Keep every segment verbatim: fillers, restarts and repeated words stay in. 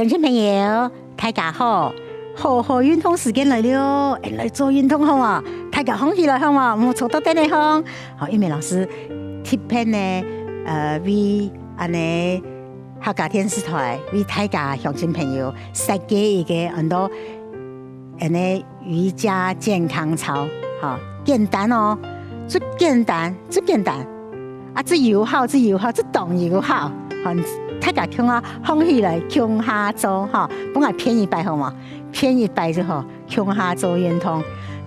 鄉親朋友，大家好！好好運動時間來了，來做運動好無？大家䟘起來好無？莫坐到凳仔䟘。好，玉美老師特別呢，呃，為恁呢客家電視台為大家鄉親朋友設計一個恁多恁呢瑜伽健康操，哈，簡單哦，最簡單，最簡單。啊，最有效，最有效，最當有效。好，大家共下䟘起來，共下做，哈，分𠊎騙一擺好無？騙一擺就好，共下做運動。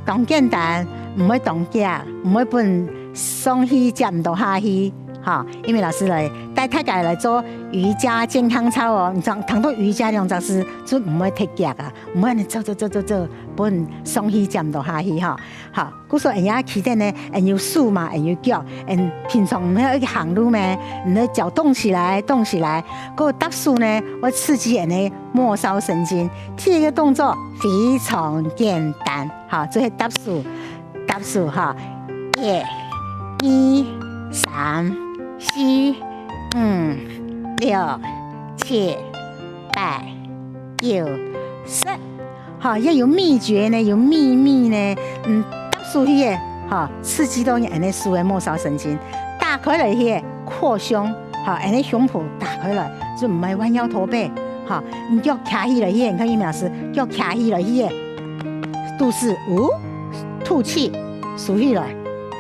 當簡單，毋會當遽，毋會分上去接毋到下去，哈。玉美老師來帶大家來做瑜伽健康操哦。你聽，聽到瑜伽兩隻字，就毋會忒遽啊，毋會恁呢做做做做做，分上去接毋到下去哈。 好，故所𠊎等企等呢，𠊎等有手嘛，𠊎等有腳，𠊎等平常毋係愛行路咩？𠊎等腳動起來，動起來，該踏手呢，會刺激𠊎等个末梢神經。第一個動作非常簡單，哈，就係踏手，踏手哈，一、二、三、四、五、六、七、八、九、十。 哈，也有祕訣呢，有祕密呢。嗯，踏手去个，哈，刺激到你恁呢手个末梢神經，打開來去个擴胸，哈，恁呢胸脯打開來，就毋會彎腰駝背。哈，你腳徛起來去个，你看玉美老師，腳徛起來去个，肚屎，嗚，吐氣，收起來，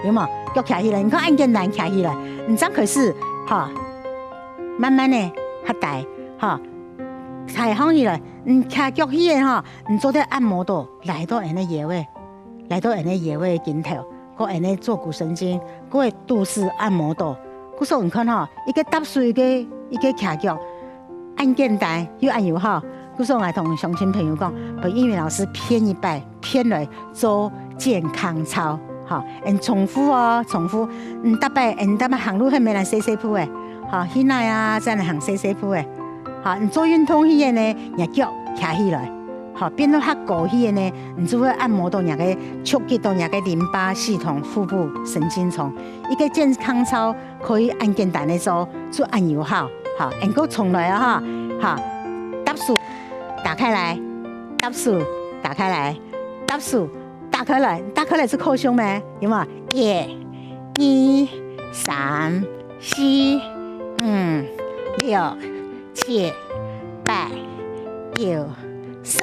有無？腳徛起來，你看恁簡單徛起來，你正開始，哈，慢慢个，較低，哈，抬䟘起來，你徛腳去个，哈， 你做得按摩到，拉到恁呢腰仔，拉到恁呢腰仔个筋頭，過恁呢坐骨神經，過會肚屎按摩到。故所你看吼，一個踏手，一個，一個徛腳，恁簡單又恁有效。故所𠊎同鄉親朋友講，分玉美老師騙一擺，騙來做健康操，吼，恁重複哦，重複。嗯，逐擺，嗯，逐擺行路係毋係來細細步仔，吼，去哪啊，正來行細細步仔。 好，你做運動去个呢，若腳徛起來，好，變到較高去个呢，你就會按摩到若个，刺激到若个淋巴系統、腹部神經叢。一個健康操可以恁簡單个做，就恁有效。好，恁過重來啊哈，好，踏手打開來，踏手打開來，踏手打開來，打開來就擴胸咩？有無？一、二、三、四、五、六、 七、八、九、十。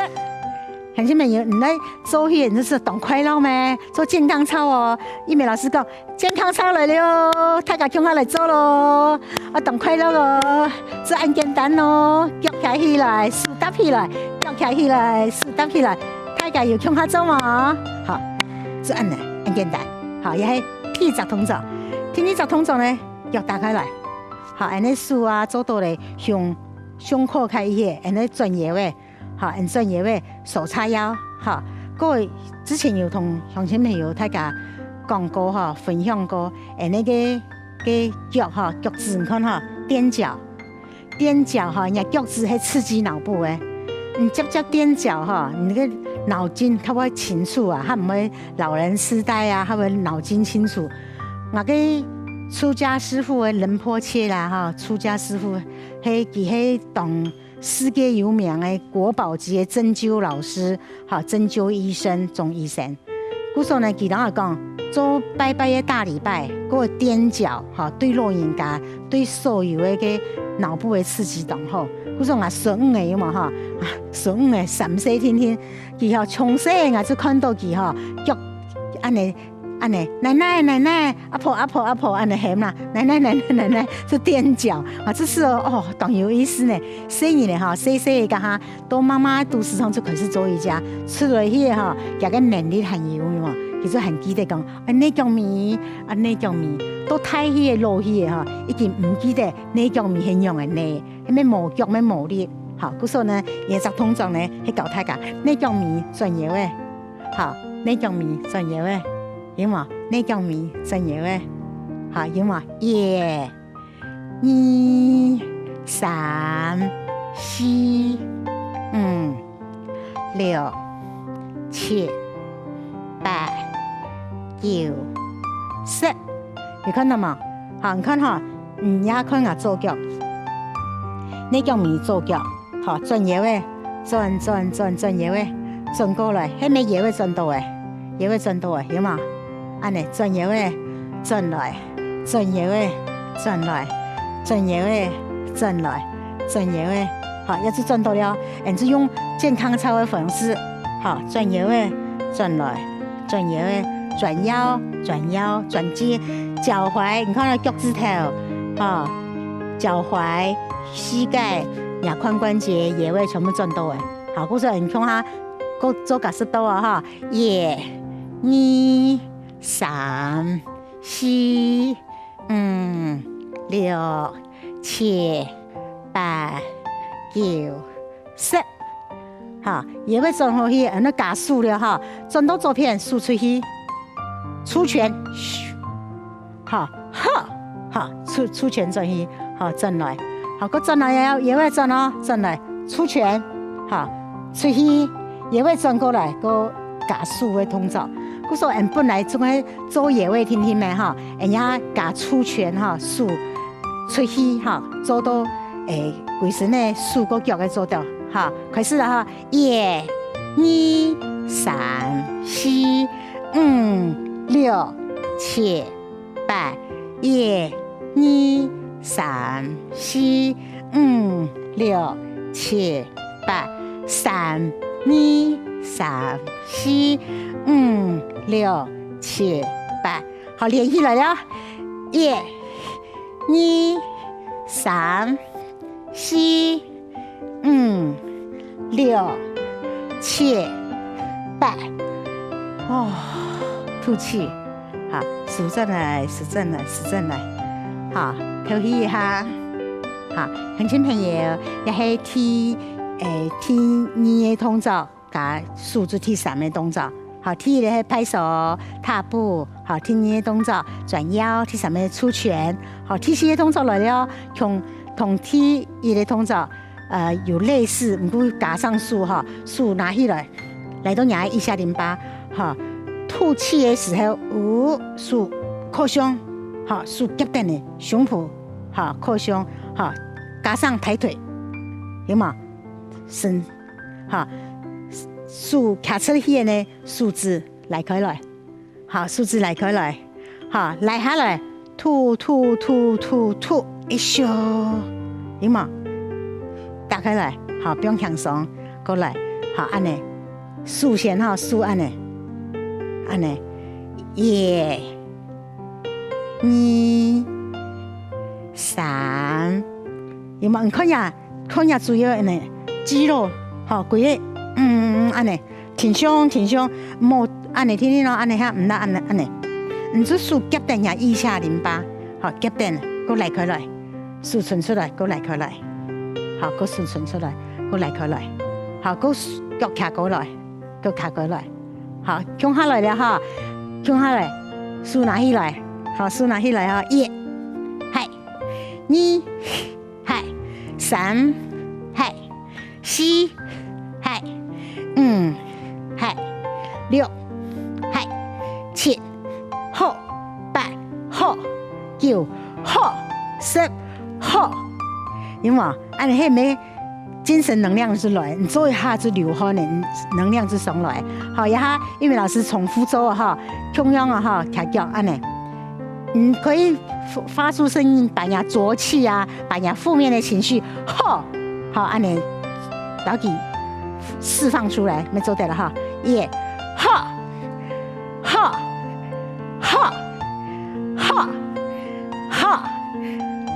鄉親朋友，你來做去，你就係當快樂咩？做健康操哦。玉美老師講，健康操來了哦，大家共下來做咯。啊，當快樂哦，就恁簡單哦。腳徛起來，手搭起來，腳徛起來，手搭起來，大家有共下做無？好，就恁呢，恁簡單。好，這係第一隻動作。第二隻動作呢，腳打開來。好，恁呢手啊，做到咧，胸 胸口開一些，恁呢轉腰仔，吼，恁轉腰仔，手叉腰，吼。各位之前有同鄉親朋友大家講過吼，分享過，恁呢个个腳吼，腳趾你看吼，踮腳，踮腳吼，人家腳趾係刺激腦部个。你踮踮踮腳吼，你个腦筋較會清楚啊，較毋會老人痴呆啊，較會腦筋清楚。𠊎个出家師父个仁波切啦，吼，出家師父 係，佢係當世界有名个國寶級个針灸老師，吼，針灸醫生，中醫生。故所呢，佢同𠊎講，做拜拜个大禮拜，該个踮腳，吼，對老人家，對所有个个腦部个刺激當好。故所𠊎孫女个有無吼？啊，孫女个三歲定定，佢吼從細𠊎就看到佢吼，腳恁呢 恁呢，奶奶，奶奶，阿婆，阿婆，阿婆，恁呢喊啦，奶奶，奶奶，奶奶，就踮腳啊，這係哦，哦，當有意思呢。細人仔吼，細細个該下，到媽媽肚屎上就開始做瑜伽，出來去个吼，佢个能力還有嘛，佢就還記得講，啊，哪腳尾，啊，哪腳尾，到大去个老去个吼，已經毋記得哪腳尾係仰仔呢，係無腳，無力，吼，故所呢，這隻動作呢，係教大家哪腳尾轉腰仔。 好，哪腳尾轉腰仔，有無？哪腳尾轉腰仔，好，有無？一、二、三、四、五、六、七、八、九、十。有看到無？好，你看吼，你也看𠊎左腳，哪腳尾左腳，好，轉腰仔，轉，轉，轉，轉腰仔，轉過來，係無腰仔轉到欸？腰仔轉到欸，有無？恁呢，轉腰仔，轉來，轉腰仔，轉來，轉腰仔，轉來，轉腰仔。好，也係轉到了，恁樣用健康操个方式，好，轉腰仔，轉來，轉腰仔，轉腰，轉腰，轉肌，腳踝，你看到腳趾頭，好，腳踝、膝蓋、你看關節、腰仔全部轉到欸。好，故所你看下，各做加十到啊哈，一、二、三、四、五、六、七、八、九、十。好，腰仔轉好去，恁呢加手了哈，轉到左片，手出去，出拳，咻，好，好，好，出，出拳轉去，好，轉來，好，過轉來腰，腰仔轉哦，轉來，出拳，好，出去，腰仔轉過來，過加手个動作。故所，俺本來總係做腰仔定定个哈，俺也加出拳哈，手 出去哈，做到，欸，歸身个手過腳个做到哈。開始了哈，一、二、三、四、五、六、七、八，一、二、三、四、五、六、七、八，三、二、三、四、五、六、七、八。好，連起來了，一、 二、三、四、五、六、七、八。哦，吐氣。好，收轉來，收轉來，收轉來。好，敨氣一下。好，鄉親朋友，這係第，欸，第二个動作。 加手做第三个動作。好，第一个係拍手、踏步，好，第二个動作轉腰，第三个出拳，好，第四个動作來了，同，同第一个動作，呃，有類似，毋過加上手哈，手拿起來，來到若个腋下淋巴，哈，吐氣个時候，有手靠胸，哈，手夾等个胸脯，哈，靠胸，哈，加上抬腿，有無？伸 哈，手擎出去个呢，手指拉開來，哈，手指拉開來，哈，拉下來，吐，吐，吐，吐，吐，一吸，有無？打開來，哈，放輕鬆，過來，哈，恁呢，手先哈，手恁呢，恁呢，一、二、三，有無？你看呀， 看若主要恁呢，肌肉，吼，規个，嗯，嗯，嗯，恁呢，挺胸，挺胸，莫恁呢，天天咯，恁呢哈，毋得恁呢，恁呢。你就手夾等若腋下淋巴，好，夾等，過拉開來，手伸出來，過拉開來，好，過手伸出來，過拉開來，好，過腳擎過來，腳擎過來，好，降下來了哈，降下來，手拿起來，好，手拿起來哈，一，嗨，二， 嗨，三，嗨，四，嗨，五，嗨，六，嗨，七，好，八，好，九，好，十，好。有無？恁呢，係無？精神能量就來，你做一下就流汗了，你能量就上來。好，這下玉米老師重複做啊哈，共樣啊哈，擎腳恁呢。 你可以發，發出聲音，把若濁氣啊，把若負面的情緒，吼，好，恁呢，摎佢釋放出來，乜做得了哈。一，吼，吼，吼，吼，吼，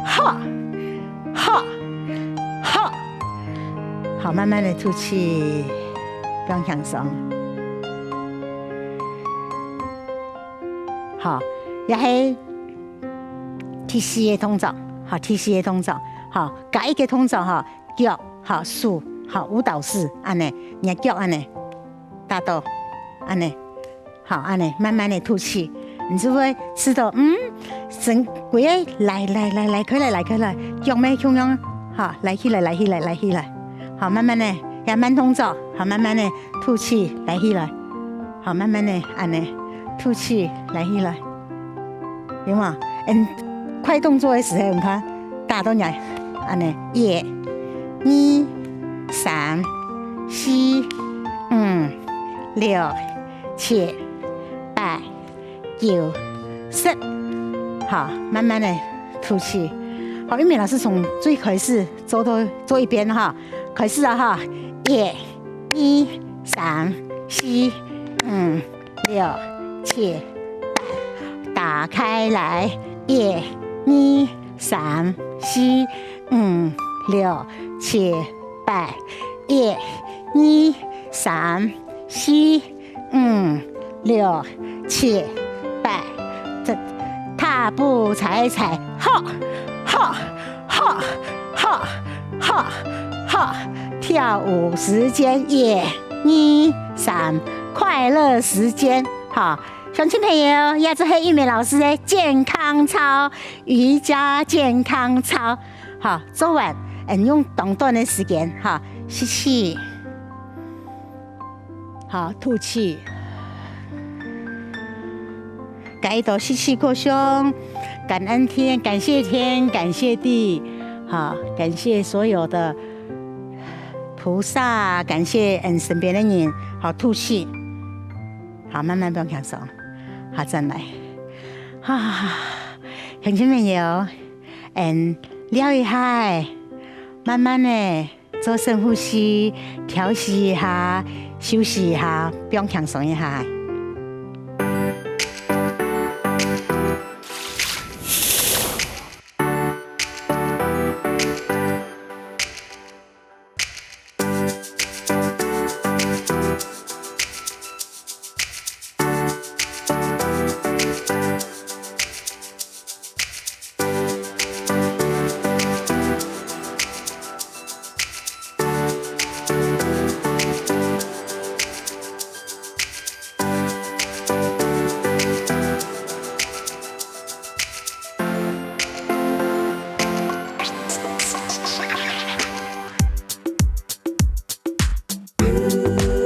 吼，吼，吼。好，慢慢的吐氣，放輕鬆。 吼，這係第四个動作，吼，第四个動作，吼，加一个動作，吼，腳，吼，手，吼，舞蹈式，恁呢，若腳恁呢，打到，恁呢，好，恁呢，慢慢的吐氣，你就會知道，嗯，身體个來，來，來，來，開來，來，開來，腳乜共樣，好，來起來，來起來，來起來，好，慢慢的，也慢動作，好，慢慢的吐氣，來起來。 好，慢慢的，恁呢，吐氣，來起來，有無？嗯，快動作的時候，你看，打到若，恁呢，一，二，三、四、五、六、七、八、九、十。好，慢慢的吐氣。好，玉美老师从最开始做到做一遍哈，开始啊哈，一、二、三、四、五、六、七、八，打开来，一、二、三、四、五、六、七、八，一、二、三、四、五、六、七、八，这踏步踩踩，好，好，好，好，好，好，跳舞时间，一、二、三，快乐时间，好。乡亲朋友，也就系玉美老师的健康操，瑜伽健康操。好，做完，嗯，用短短的时间，哈，吸气，好，吐气。该一道吸气擴胸，感恩天，感谢天，感谢地，好，感谢所有的菩萨，感谢嗯身边的人，好，吐气。 好，慢慢放轻松。好，再来。啊，乡亲朋友，嗯，聊一下，慢慢的做深呼吸，调息一下，休息一下，放轻松一下。